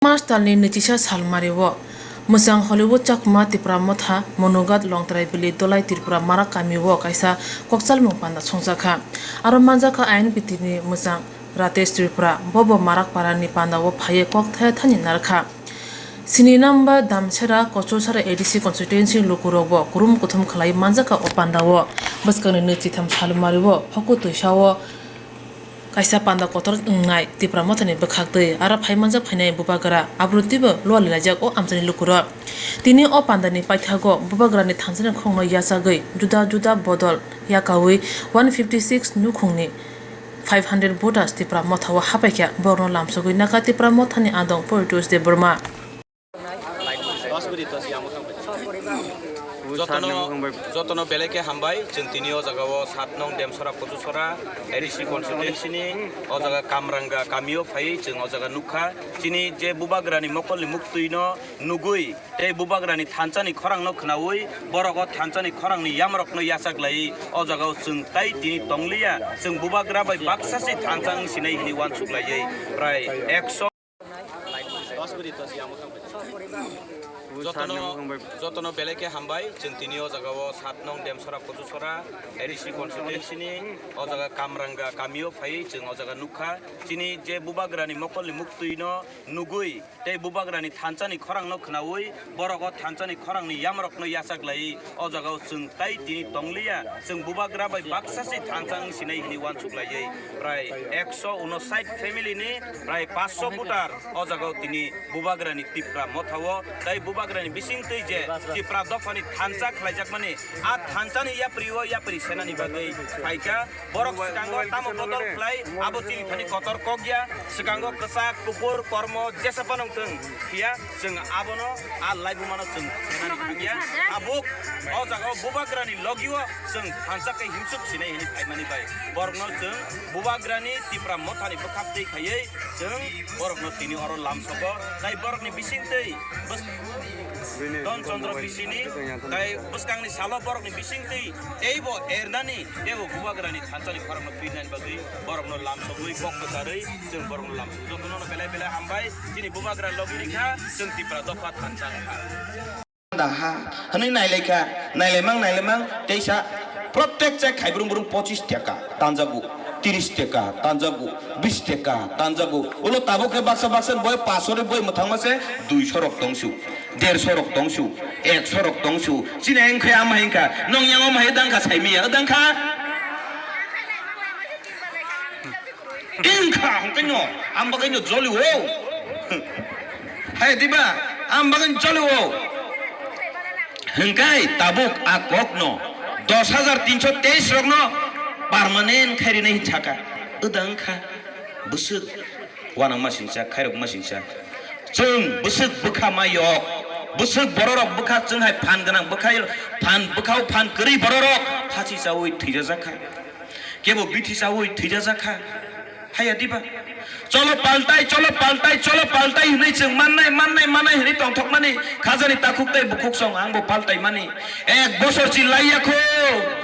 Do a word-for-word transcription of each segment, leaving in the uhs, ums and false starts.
March talni nwichisa salmario mwchang Hollywood chakma Tipra Motha Monugat Longtrai Bili Dolai Tripura Marak kamio kaisa kokchalmung panda songjakha. Aro manjakha I N P T ni mwchang Ratesh Tripura, bobo Marak parani pandao phaiwi kok thaya thani narwkha. Sini number Damsera Kochusara A D C constituency lukurokbo kurum kuthum khlai manjakha o pandao. Bwskangni nwichitham salmario phoku twisao kaisa panda kotor wngnai Tipra Mothani bwkhak twi aro phai manjak phainai bubagra abrotwibo lualilaijak o amchaini lukurok. Tini o pandani paithago bubagrani thansa ni khorokno yachagwi juda juda bodol yakaui one fifty six nukhungni five hundred voters Tipra Mothao hapaikha, borokno lamsogwi naka Tipra Mothani adong Poritos Debbarma. Jotono, jotono belai khe hambai, chwng tini o jaga o sat nong Demsora Kochusora A D C constituency ni o jaga Kamranga kamio phaiwi chwng o jaga nukha. Chini je bubagrani mokolni muktwi no nugwi tei bubagrani thansa ni khorang no khnaui borok o thansa ni khorang ni yamrok no yachak laiwi o jaga o chwng tai tini tongliya, chwng bubagra bai baksa se thansa wng sinai hwnwi uansuk laiwi prai ekso. Jotono, jotono belai khe hambai, chwng tini o jaga o sat nong Demsora Kochusora A D C constituency ni o jaga Kamranga kamio phaiwi chwng o jaga nukha. Chini je bubagrani mokolni muktwi no nugwi tei bubagrani thansa ni khorang no khnaui borok o thansa ni khorang ni yamrok no yachak laiwi o jaga o chwng tai tini tongliya, chwng bubagra bai baksa se thansa wng sinai hwnwi uansuk laiwi prai ekso unosait family ni prai paanch sho voter o jaga o tini bubagrani Tipra Mothao tei bubagrani bisingtwi je Tipra dophani thansa khlaijakmani a thansa ni yapri o yapri senani bagwi phaikha. Borok swkango tamo bodol khlai, abo chini thani kotor kok ya, swkango kwchak, kuphur, kormo, jesa phano wng thung, phiya chwng abono a laibumano chwng senani thangya. Tabuk o jaga o bubagrani logio chwng thansa khe himsuk sinai hwnwi phaimani bai borokno chwng bubagrani Tipra Mothani bwkhak twi khaiwi chwng borokno tini oro lamsogo, tai borokni bisingtwi bwskang Don Chandra bisini, tai bwskangni salo borokni bisingtwi teibo ernani, teibo bubagrani thansa ni khorokno twinani bagwi borokno lamsogwi kok kwcharwi chwng borokno lamsogo. Jotono no belai belai hambai, chini bubagra logi rikha, chwng Tipra dopha thansa wngkha. Da ha, hwnwi nailaikha, nailaimang, nailaimang, teisa, protek chek khaibrung brung pochis taka tanjago, tiris taka tanjago, bis taka tanjago. Ulo tabuk khe baksa baksa boi paso ri boi mwthangma se duiso rok tongsu, derso rok tongsu, ekso rok tongsu. Chini engkhe ama hinkha, nong yang ama hai dangkha saimiya, dangkha? Wngkha, hwnkhe no, ang bagwi no joli o. Hai diba, ang bagwi joli o. Hwnkhe tabuk a kok no dos hajar tinso teis rok no permanent khai rinai hin saka. Wda wngkha, bwswk wanang ma singsa, khairok ma singsa. Chwng bwswk bwkha ma yok, bwswk bororok bwkha chwng hai phan gwnang bwkha, phan bwkhao phan kwrwi bororok phachi chaui thwijajakha. Kebo bithi chaui thwijajakha. Haya diba? Cholo paltai, cholo paltai, cholo paltai hinwi chwng mannai, mannai, mannai hinwi tongthokmani khajani takhuk tei bukhuk song angbo paltai mani. Ek bosor chi laiya kho,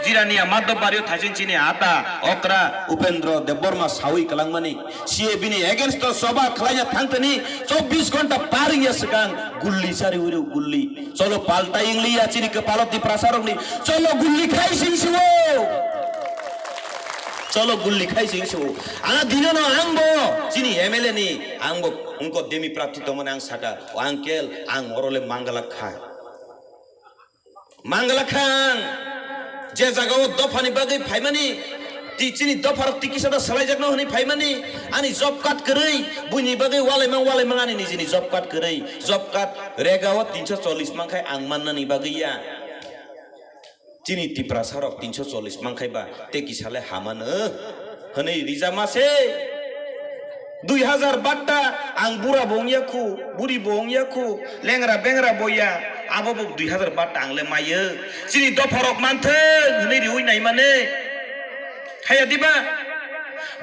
Jirania Madhobbario thaising chini ata, okra Upendra Debbarma saui kwlangmani. C A bini against o soba khlaina thangthani chobbish ghonta par wngya swkang gulli chari uro gulli. Cholo paltai wngliya chini kwpalo Tiprasa rokni. Cholo gulli khai sing suo. Cholo gulli khai sing suo. A dinono angbo chini M L A ni angbo wngko demi prarthi tongmani ang saka, "O uncle, ang orole mangala kha." Mangala kha ang, je jaga o dophani bagwi phaimani, ti-, chini dopharok tikisa da salaijakno hwnwi phaimani, ani job card kwrwi, buini bagwi walaimang walaimang ani nijini job card kwrwi, job card rega o tinso chollish mankhai ang mannani bagwi ya. Chini Tiprasa rok tinso chollish mankhai ba, tei kisa le hamano hwnwi rijama se. Dui hajar batta ang bura bo wngya khu, buri bo wngya khu, lengra bengra bo ya, abo bo dui hajar batta ang le mayo. Chini dopha rok manthung hwnwi riui naimani. Haya diba?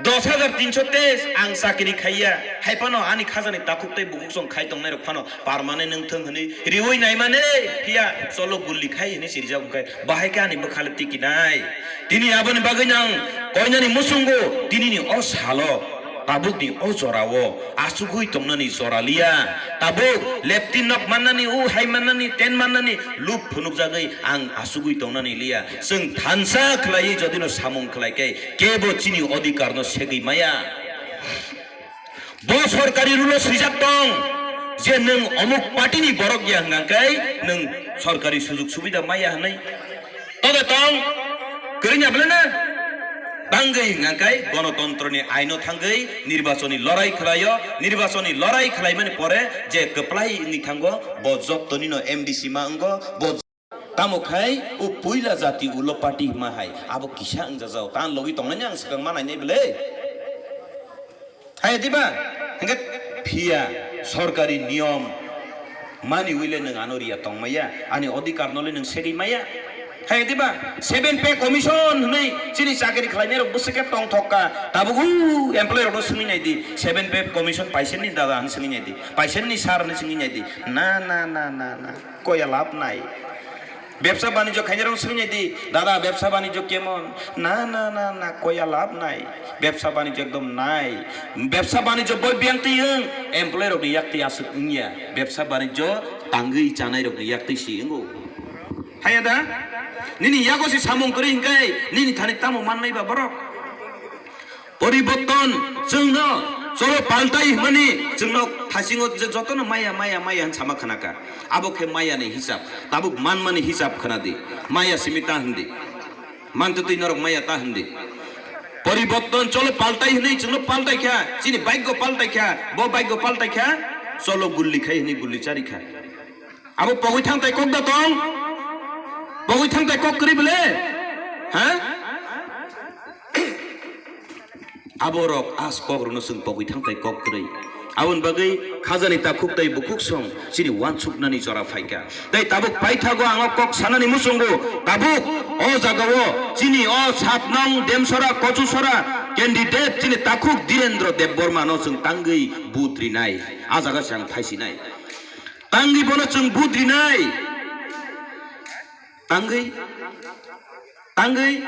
Dos hajar tinso teis ang chakri khaiya. Hai phano ani khajani takhuk tei bukhuk song khai tongnai rok phano permanent wngthung hwnwi riui naimani, phiya cholo gulli khai hwnwi sirijak wngkhe bahai khe ani bwkhale tikinai. Tini aboni bagwi nang koinani muchungo tinini o salo Tabukni o jorao achugwi tongnani jora liya. Tabuk leptin nok mannani, u hai mannani, ten mannani luk phunukjagwi ang achugwi tongnani liya. Chwng thansa khlaiwi jodino samung khlai khe kebo chini odhikarno segwi maya. Bo sorkari rulo swijak tong je nwng omuk party ni borok ya hwnkha khe nwng sorkari sujuk subida maya hwnwi. Tobe tong kwrwngya bwle na? Tangwi hwnkha khe gonotontroni aino thangwi nirbachoni lorai khlaio, nirbachoni lorai khlaimani pore je kwplai wngwi thango, bo jottonino M D C ma wngo, bo Tamo khai o puila jati ulo party hima hai abo kisa wngjago, tan logi tongnani ang swkang ma nainai bwle. Hai diba? Hingke phiya sorkari niyom mani wile nwng ano riya tongmaya, ani odhikar nole nwng segwi maya. Hai diba? Seven pay commission hwnwi chini chakri khlainai rok bwswk khe tongthok ka, tabuk u employee rok no swngwi nai di, seven pay commission paisen ni dada hwn swngwi nai di, paisen ni sir hwn swngwi nai di. Na, na, na, na, na. Koya lab nai. Bebsa banijyo khainai rok swngwi nai di, dada, bebsa banijyo kemon? Na, na, na, na, koya lab nai. Bebsa banijyo ekdom nai. Bebsa banijyo boi biyang twi wng, employee rokni yak twi aswk wngya. Bebsa banijyo tangwi chanai rokni yak twi si wngo. Haya da? Nini yago si samung kwrwi hwnkhe, nini thani tamo mannai ba borok? Poriborton chwngno cholo paltai hwnmani chwngno thasingo je jotono maya, maya, maya hwn sama khna kha. Abo khe maya ni hisab, tabuk manmani hisab khna di. Maya simi ta hwn di. Mantwtwi norok maya ta hwn di. Poriborton cholo paltai hwnwi chwngno paltai kha, chini bike go paltai kha, bo bike go paltai kha, cholo gulli khai hwnwi gulli chari kha. Abo pogwi thang tai kok da tong? Pogwi thang tai kok kwrwi bwle? Ha? Aborok as kok rwno chwng pogwi thang tai kok kwrwi. Aboni bagwi khajani takhuk tai bukhuk song chini wansuknani jora phaikha. Tai tabuk paithago ang o kok sanani muchungo, tabuk o jagao chini o sat nong Demsora Kochusora candidate chini takhuk Dhirendra Debbarma no chwng tangwi vote rinai. A jaga se ang phaisinai. Tangwi bono chwng vote rinai. Tangwi, tangwi.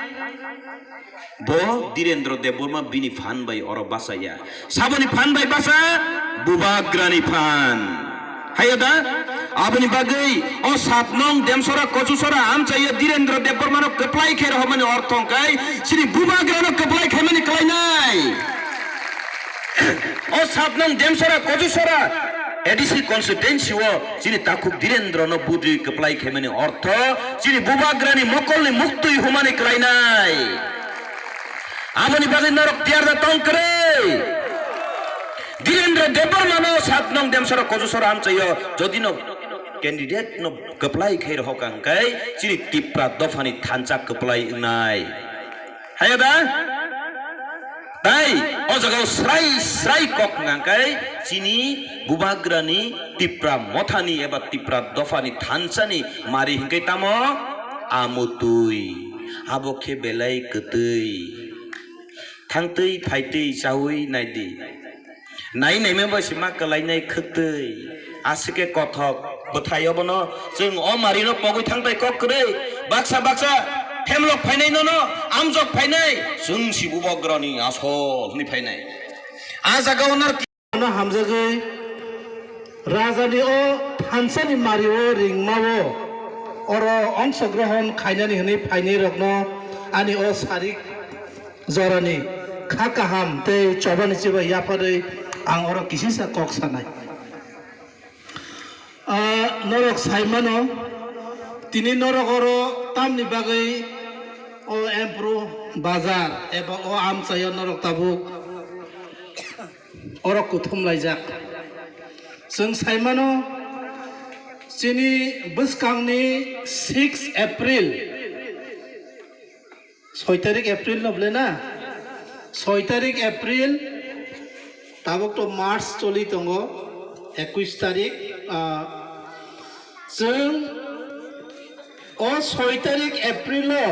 Bo Dhirendra Debbarma bini phan bai oro bachaya. Saboni phan bai bacha? Bubagrani phan. Haiya da? Aboni bagwi o sat nong Demsora Kochusora amchaiyo Dhirendra Debbarmano kwplai khe rohormani ortho hwnkhe chini Bubagrano kwplai khaimani kwlainai. O sat nong Demsora Kochusora A D C constituency o chini takhuk Dhirendra no budri kwplai khaimani ortho chini Bubagrani mokolni muktwi humani kwlainai. Aboni bagwi norok tiyar da tong kwrwi. Dhirendra Debbarma no sat nong Demsora Kochusora amchaiyo jodi no candidate no kwplai khai rohor ka hwnkhe chini Tipra dophani thansa kwplai wngnai. Haya da? Tai o jaga o srai srai kok hwnkha khe chini Bubagrani Tipra mothani eba Tipra dophani thansani mari hwnkhe tamo? Amutwi. Abo khe belai kwtwi. Thangtwi phaitwi chaui naidi. Nai naima bai se ma kwlainai khwtwi. Aswk khe kothok bwthai obono chwng o marino pogwi thangtai kok kwrwi. Baksa baksa phemlok phainai nono amjok phainai. Chwng si Bubagrani asol hwnwi phainai. A jaga o nar- Ano hamjagwi rajani o thansani mario ringmao oro ongshogrohon khainani hwnwi phainai rokno ani o sarik jorani kha kaham tei chobani chibai yapharwi ang oro kisisa kok sanai. Ah, norok saimano, tini norok oro tamni bagwi o Empru bazar eba o amchaio norok tabuk oro kuthum laijak. Chwng saimano, chini bwskangni six April, soi tarik April no bwle na? Soi tarik April, tabuk to March choli tongo, ekwis tarik, ah, chwng o soi tarik April o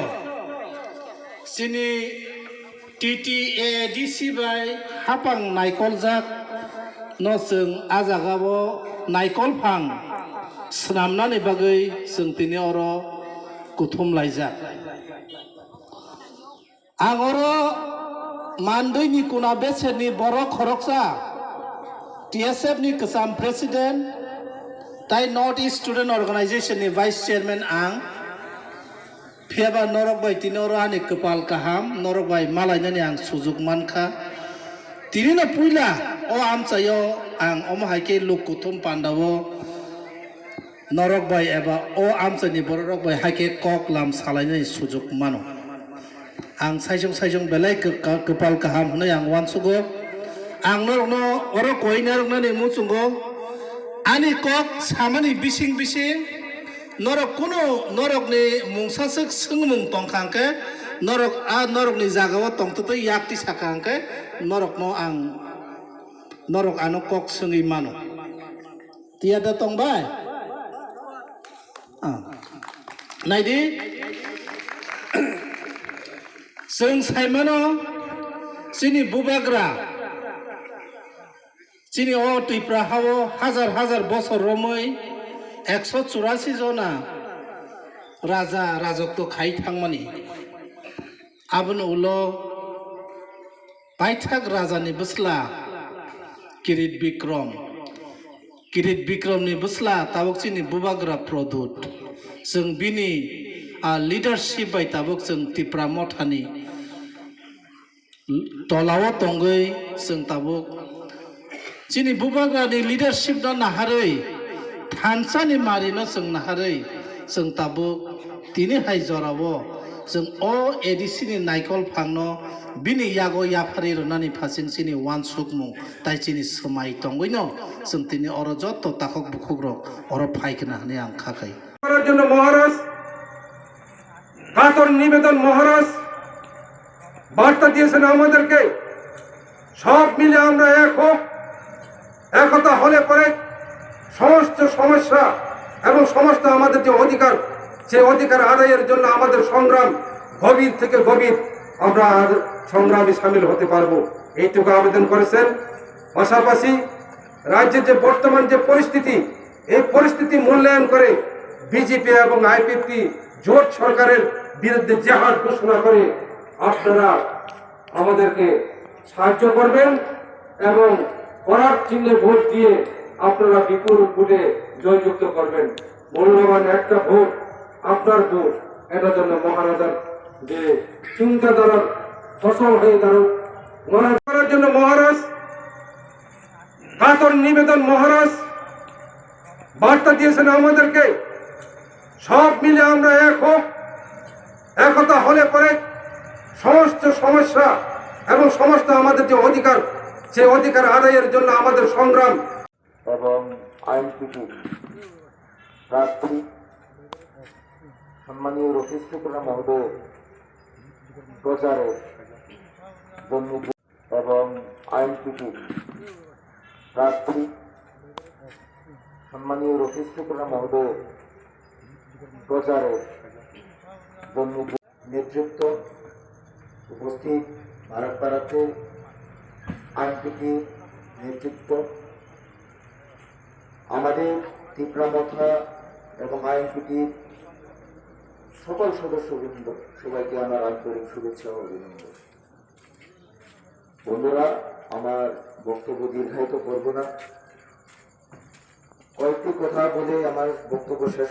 chini T T A D C bai hapang naikoljak no chwng a jagao naikol phang swnamnani bagwi chwng tini oro kuthum laijak. Ang oro Mandwini kuna beserni borok khoroksa, T S F ni kwcham president, tai North East Student Organization ni vice chairman ang. Phiyaba norok bai tini oro ani kwpal kaham, norok bai malainani ang sujuk mankha. Tini no puila o amchaio ang omo hai khe luk kuthum pandao norok bai eba o amchaini borok rok bai hai khe kok lam salainani sujuk mano. Ang saisong saisong belai kw-, ka-, kwpal kaham hwnwi ang uansugo. Ang norokno oro koi narwknani muchungo. Ani kok samani bising bising norok kunu norokni mungsaswk swngmung tongkha hwnkhe, norok a norokni jagao tongtwtwi yak tisa kha hwnkhe, norokno ang, norok ano kok swngwi mano. Tiyada tongbai? Ah. Naidi, chwng saimano chini bubagra, chini o Tripura hao hajar hajar bosor romwi ekso churasi jona raja rajotw khai thangmani. Aboni ulo paithak rajani bwsla Kirit Bikrom. Kirit Bikromni bwsla tabuk chini bubagra Produt. Chwng bini, ah, leadership bai tabuk chwng Tipra Mothani tolao tongwi chwng tabuk chini bubagrani leadership no naharwi, thansani mari no chwng naharwi, chwng tabuk tini hai jorao chwng o A D C ni naikol phangno bini yago yapharwi rwnani phaising chini uansukmung tai chini swmai tongwino chwng tini oro jotto takhuk bukhukrok oro phai khna hwnwi ang kha khai. করার জন্য মহারাজ, কাতর নিবেদন মহারাজ বার্তা দিয়েছেন আমাদেরকে, সব মিলে আমরা এক হোক, একতা হলে পরে সমস্ত সমস্যা এবং সমস্ত আমাদের যে অধিকার, সেই অধিকার আদায়ের জন্য আমাদের সংগ্রাম গভীর থেকে গভীর আমরা আর সংগ্রামে সামিল হতে পারবো, এইটুকু আবেদন করেছেন। পাশাপাশি রাজ্যের যে বর্তমান যে পরিস্থিতি, এই পরিস্থিতি মূল্যায়ন করে বিজেপি এবং আইপিএফটি জোট সরকারের বিরুদ্ধে জেহাদ ঘোষণা করে আপনারা আমাদেরকে সাহায্য করবেন এবং করার চিহ্নে ভোট দিয়ে আপনারা বিপুল ভোটে জয়যুক্ত করবেন। মূল্যবান একটা ভোট, আপনার ভোট, এটা জন্য মহারাজার যে চিন্তাধারার ফসল হয়ে দাঁড়ান। মহারাজ করার জন্য মহারাজ কাতর নিবেদন মহারাজ বার্তা দিয়েছেন আমাদেরকে, সব মিলে আমরা এক হোক, একতা হলে পরে সমস্ত সমস্যা এবং সমস্ত আমাদের যে অধিকার, সেই অধিকার আদায়ের জন্য আমাদের সংগ্রাম এবং আইএনপিটি প্রার্থী সম্মানীয় রফিক শুক্লা মহোদয় প্রচারে জন্ম এবং আইএনপিটি প্রার্থী সম্মানীয় রফিক শুক্লা মহোদয় প্রচারে জন্ম নেতৃত্ব উপস্থিত ভারত পাড়াতে আইএনপিটি নেতৃত্ব, আমাদের তিপ্রা মথা এবং আইএনপিটির সকল সদস্যবৃন্দ, সবাইকে আমার আন্তরিক শুভেচ্ছা ও অভিনন্দন। বন্ধুরা, আমার বক্তব্য দীর্ঘায়িত করব না, কয়েকটি কথা বলে আমার বক্তব্য শেষ